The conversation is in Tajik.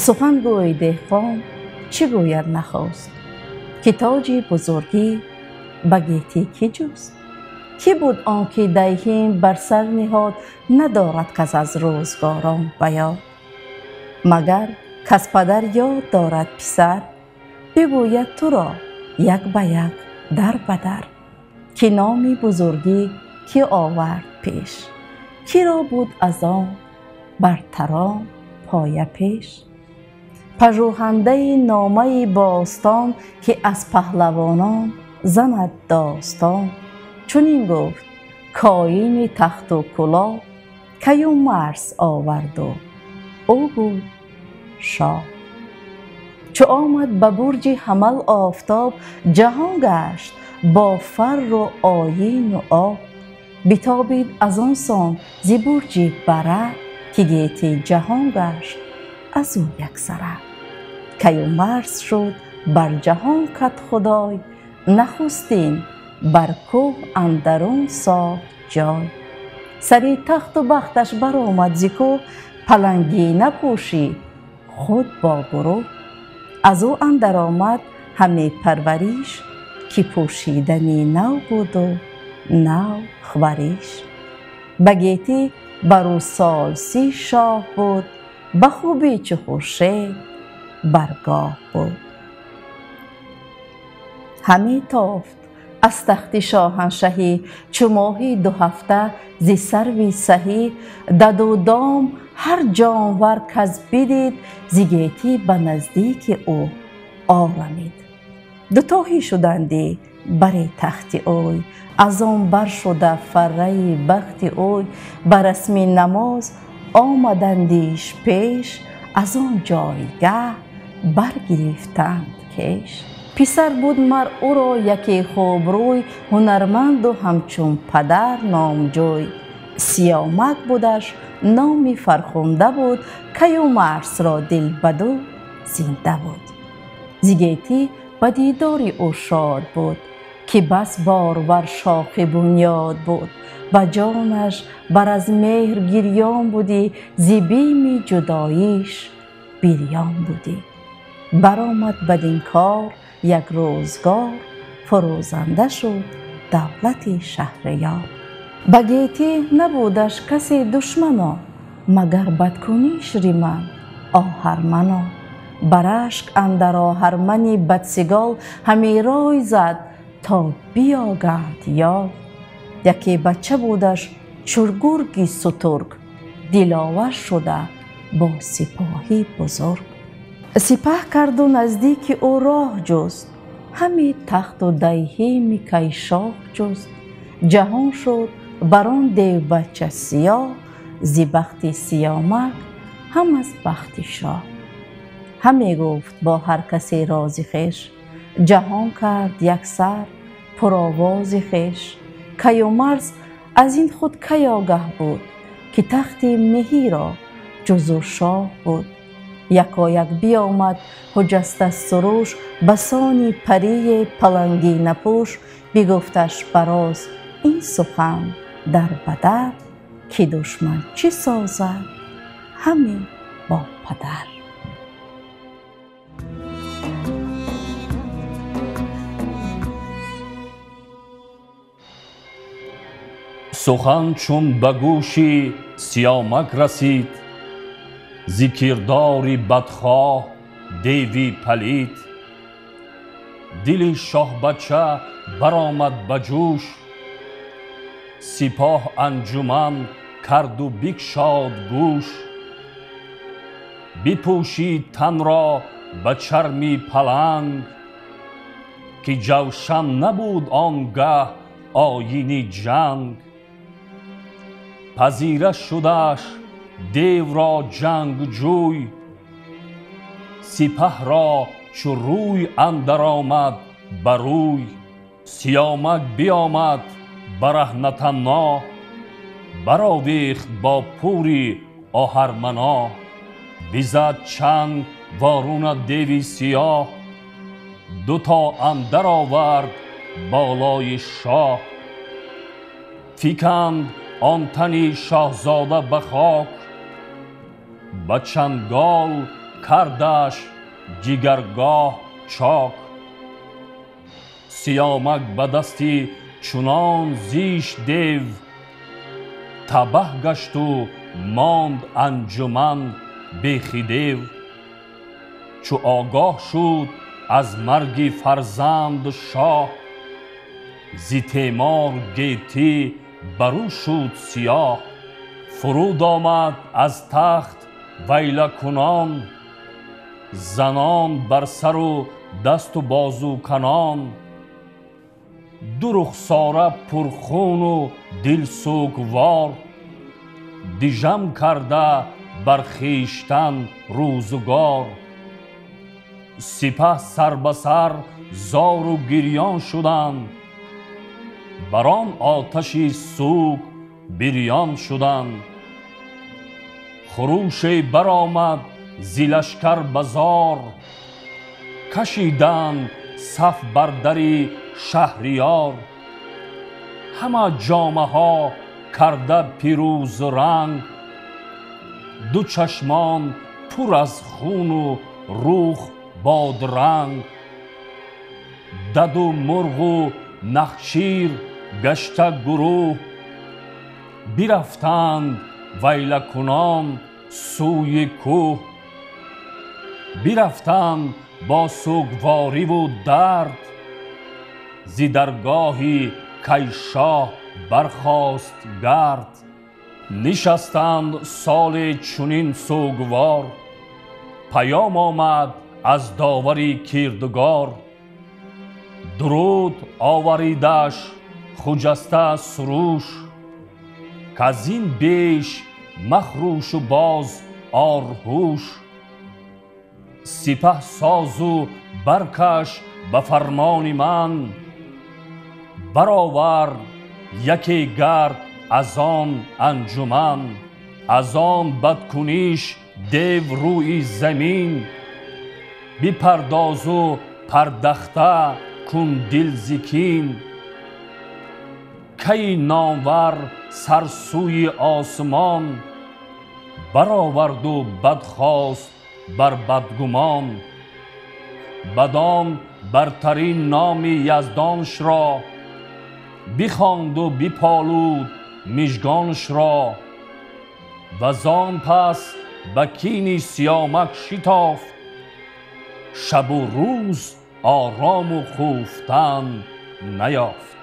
Сухангӯи деҳқон чӣ гӯяд нахост, ки тоҷи бузургӣ ба гетӣ кӣ ҷуст? Кӣ буд он ки диҳим бар сар ниҳод, надорад кас аз рӯзгорон ба ёд. Магар кас падар ёд дорад писар, бигӯяд туро як ба як дар ба дар, ки номи бузургӣ кӣ овард пеш, киро буд аз он бартарон поя пеш. Пажӯҳандаи номаи бостон, ки аз паҳлавонон занад достон, чунин гуфт коини тахту кулоҳ, Каюмарс оварду ӯ буд шоҳ. Чу омад ба бурҷи ҳамал офтоб, ҷаҳон гашт бо фарру оину об. Битобид аз он сон зи бурҷи бара, ки гети ҷаҳон гашт аз ӯ яксара. Каюмарс шуд бар ҷаҳон кадхудой, нахустин бар кӯҳ андарун сохт ҷой. Сари тахту бахташ баромад зи кӯҳ, палангӣ напӯшид худ бо гурӯҳ. Аз ӯ андар омад ҳаме парвариш, ки пӯшидани нав буду нав хвариш. Ба гетӣ бар ӯ сол 30 шоҳ буд, ба хубӣ чу хуршед баргоҳ буд. Ҳаме тофт аз тахти шоҳаншаҳӣ, чу моҳи 2 ҳафта зи сарви саҳӣ. Даду дом ҳар ҷонвар кас бидид, зи гетӣ ба наздики ӯ орамид. Дутоҳӣ шуданди бари тахти ӯй, аз он бар шуда фарраи бахти ӯй. Ба расми намоз омадандиш пеш, аз он ҷойгаҳ баргирифтанд кеш. Писар буд мар ӯро яке хубрӯй, ҳунарманду ҳамчун падар номҷӯй. Сиёмак будаш номи фархунда буд, Каюмарсро дил баду зинда буд. Зи гетӣ ба дидори ӯ шод буд, ки бас борвар шохи бунёд буд. Ба ҷонаш бар аз меҳр гирён будӣ, зи бими ҷудоиш бирён будӣ. Баромад бадин кор як рӯзгор, фурӯзанда шуд давлати шаҳриёр. Ба гетӣ набудаш касе душмано, магар бадкуниш риман оҳармано. Ба рашк андар оҳармани бадсигол, ҳаме рой зад то биёганд ёл. Яке бача будаш чургурги сутург, диловар шуда бо сипоҳи бузург. Сипаҳ карду наздики ӯ роҳ ҷуст, ҳаме тахту дайҳими кайшоҳ ҷуст. Ҷаҳон шуд бар он девбача сиёҳ, зи бахти Сиёмак ҳам аз бахти шоҳ. Ҳаме гуфт бо ҳар касе рози хеш, ҷаҳон кард яксар пуровози хеш. Каюмарс аз ин худ кай огаҳ буд, ки тахти меҳиро ҷузу шоҳ буд. Якояк биомад ҳуҷаста суруш, ба сони парии палангӣ напӯш. Бигуфташ бароз ин сухан дар ба дар, ки душман чӣ созад ҳаме бо падар. Сухан чун ба гӯши Сиёмак расид, зи кирдори бадхоҳ деви палид. Дили шоҳбача баромад ба ҷӯш, сипоҳ анҷуман карду бикшод гӯш. Бипӯшид танро ба чарми паланг, ки ҷавшан набуд он гаҳ оини ҷанг. Пазира шудаш девро ҷангҷӯй, сипаҳро чу рӯй андар омад ба рӯй. Сиёмак биомад бараҳнатанно, баровехт бо пури оҳармано. Бизад чанг воруна деви сиёҳ, дуто андар овард болои шоҳ. Фиканд он тани шоҳзода ба хок, ба чангол кардаш ҷигаргоҳ чок. Сиёмак ба дасти чунон зишт дев, табаҳ гашту монд анҷуман бехидев. Чу огоҳ шуд аз марги фарзанд шоҳ, зи темор гетӣ барӯ шуд сиёҳ. Фуруд омад аз тахт вайлакунон, занон бар сару дасту бозу канон. Ду рухсора пурхуну дилсӯгвор, дижам карда бар хештан рӯзгор. Сипаҳ сар ба сар зору гирён шуданд, бар он оташи сӯг бирён шуданд. Хурӯше баромад зи лашкар базор, кашиданд саф бар дари шаҳриёр. Ҳама ҷомаҳо карда пирӯзранг, ду чашмон пур аз хуну рух бодранг. Даду мурғу нахчир гашта гурӯҳ, бирафтанд вайлакунон сӯи кӯҳ. Бирафтанд бо сӯгвориву дард, зи даргоҳи кайшоҳ бархост гард. Нишастанд соли чунин сӯгвор, паём омад аз довари кирдгор. Дуруд оваридаш хуҷаста суруш, каз ин беш махрӯшу боз орҳуш. Сипаҳ созу баркаш ба фармони ман, баровар яке гард аз он анҷуман. Аз он бадкуниш дев рӯи замин, бипардозу пардахта кун дил зи кин. Кай номвар сар сӯи осмон, бароварду бад хост бар бадгумон. Бадон бартарин номи яздоншро, бихонду биполуд мижгоншро. Вазон пас ба кини Сиёмак шитофт, шабу рӯз орому хуфтан наёфт.